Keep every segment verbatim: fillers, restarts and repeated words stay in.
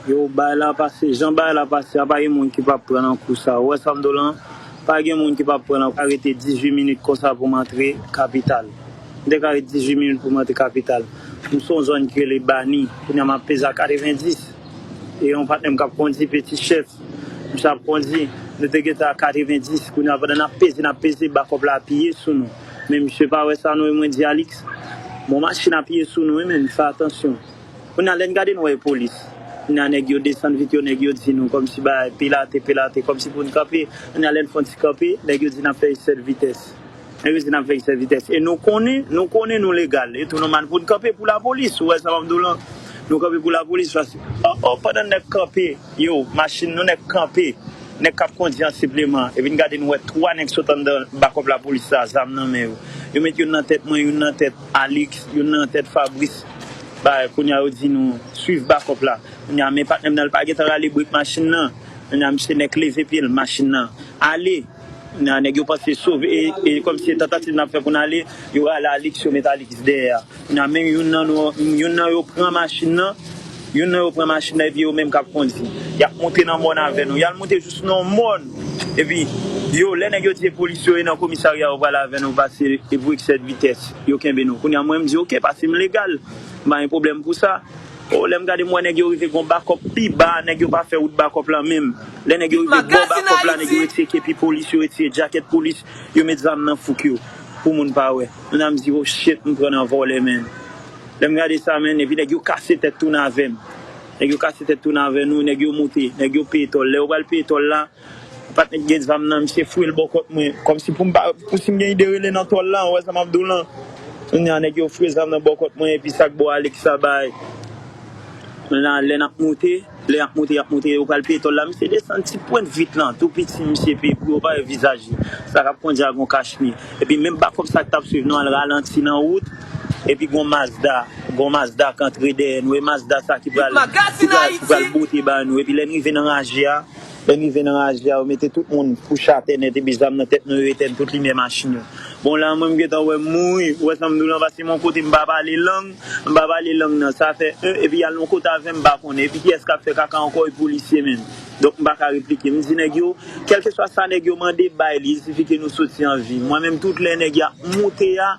Yo, bagay la pase, jan bagay la pase a, pa gen moun ki p ap pran nan kou sa. Ou wè sa m di w lan? Pa gen moun ki p ap pran nan kou. Arete dizuit minit konsa pou m antre kapital. M te ka ret dizuit minit pou m antre kapital. M se yon zòn ki rele Bani. Kounye a m ap peze a katrevendis. E yon patnè m k ap kondi, Peti Chèf. Misye ap kondi. Nou te gentan a katrevendis. Kounye a pandan n ap peze, n ap peze, bakòp la apiye sou nou. Men misye pa wè sa non, e mwen di Alix, bon, machin apiye sou nou, wi, men fè atansyon. Kounye a lè n gade n wè e polis. Kounye a nèg yo desann vit yo, nèg yo di nou kòmsi bagay pilate, pilate, kòmsi pou n kanpe. Kounye a lè n fè yon ti kanpe, nèg yo di n ap fè eksè de vitès. Nèg yo di n ap fè eksè de vitès. E nou konnen, nou konnen nou legal. E tou nou mande pou n kanpe pou lapolis. Ou wè sa m ap di w lan? Nou kanpe pou lapolis. Paske, o, o, pandan nèg kanpe, yo, machin nou nèg kanpe. Nèg k ap kondi an sipleman. Epi n gade n wè twa nèg sot anndan bakòp lapolis la, zam nan men yo. Yo met youn nan tèt mwen, youn nan tèt Alix, youn nan tèt Fabrice. Bagay, kounye a yo di nou swiv bakòp la. Kounye a men patnè m nan, li pa gentan rale brek machin nan. Kounye a misye nèk leve pye l, machin nan ale. Kounye a nèg yo panse sove, e, e kòmsi se tantativ n ap fè pou n ale, yo rale Alix, yo met Alix dèyè a. Kounye a menm youn nan nou, youn nan yo pran machin nan, youn nan yo pran machin nan epi yo menm k ap kondi. Y ap moute nan mòn avè nou. Y al moute jis nan mòn. Epi yo, lè nèg yo di e polis yo e nan komisarya yo pral avè nou pase e pou eksè de vitès. Yo kenbe nou. Kounye a mwen m di oke, pase m legal. M pa gen pwoblèm pou sa. O, lè m gade m wè nèg yo rive gon bakòp pi ba, nèg yo pa fè wout bakòp la menm. Lè nèg yo rive bò bakòp la, nèg yo retire kepi polis, yo retire djakèt polis, yo met zam nan fouk yo pou moun pa wè. Kounye a m di, o shit, m pran nan vòlè, men. Lè m gade sa, men, epi nèg yo kase tèt tounen avè m. Nèg yo kase tèt tounen avè nou, nèg yo moute, nèg yo peye tòl. Lè yo pral peye tòl la, patnè gen zam nan, misye fouye l bò kòt mwen. Kòmsi pou m pa, pou si m gen ide rele nan tòl la, ou wè sa m ap di w lan. Kounye a, nèg yo fouye zam nan bò kòt mwen, epi sa k bò Alex la bay. Kounye a, lè n ap moute, lè y ap moute, y ap moute, yo pral peye tòl la. Misye desann ti pwent vit lan, tou piti, misye peye pou yo pa wè vizaj li. Sa k ap kondi a gon kachmi. Epi menm bakòp sa k t ap swiv nou al ralanti nan wout. Epi gon Mazda, gon Mazda k antre dèyè nou. E Mazda sa ki pral, ki pral, ki pral bote ba nou. Epi lè n rive nan raje a, lè n rive nan raje a, yo mete tout moun kouche atè nèt, epi zam nan tèt nou, yo etèn tout limyè machin yo. Bon, la, mwen, m gentan wè m mouri. Ou wè sa m di w lan, paske m yon kote m pa pale lang, m pa pale lang nan. Sa fè, en, epi y al yon kote avè m, m pa konnen. Epi kiyès k ap fè kaka ankò? E polisye menm. Donk, m pa ka replike. M di nèg yo, kèlkeswa sa nèg yo mande, bay li, il sifi ke nou soti an vi. Mwen menm, tout lè nèg y ap moute a,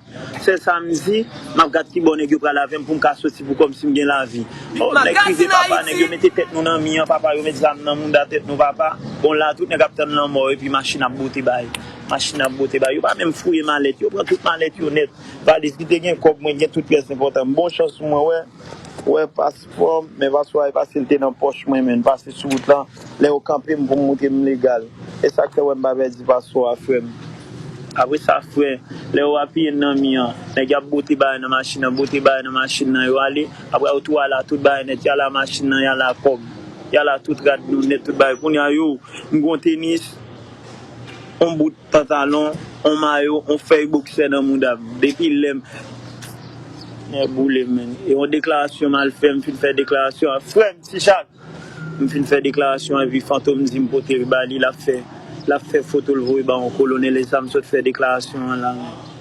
sèl sa m di, m ap gad kibò nèg yo pral avè m pou m ka soti pou kòmsi m gen lavi. O, nèg rive, papa, nèg yo mete tèt nou nan mi an, papa, yo met zam nan mouda tèt nou, papa. Bon, la, tout nèg ap tann lanmò, epi machin ap bote bay. Machin ap bote bay. Yo pa menm fouye malèt, yo pran tout malèt yo nèt. Valiz ki te gen kòb, mwen gen tout pyès enpòtan. M bon chans pou mwen, wè. Wè paspò m, men paspò a e pa si l te nan pòch mwen, men l pase sou wout lan. Lè yo kanpe m pou m montre m legal. E sa k fè w wè m pa pèdi paspò a, frè m. Apre sa, frè, lè yo apiye n nan mi an, nèg y ap bote bagay nan machin nan, bote bagay nan machin nan, yo ale. Apre yo tou ala tout bagay nèt, y ala machin nan, y ala kòb, y ala tout rad nou nèt, tout bagay. Kounye a, yo, m gon tenis, yon bout pantalon, yon mayo, yon fèy boksè nan mouda m. Depi lè m, nèg boule m, men. E yon deklarasyon m al fè, m fin fè deklarasyon a frè m, Ti Chak. M fin fè deklarasyon an, epi Fantom di m pote l ba li, l ap fè, l ap fè foto l voye ba yon kolonèl, e sa m sot fè deklarasyon an la, men.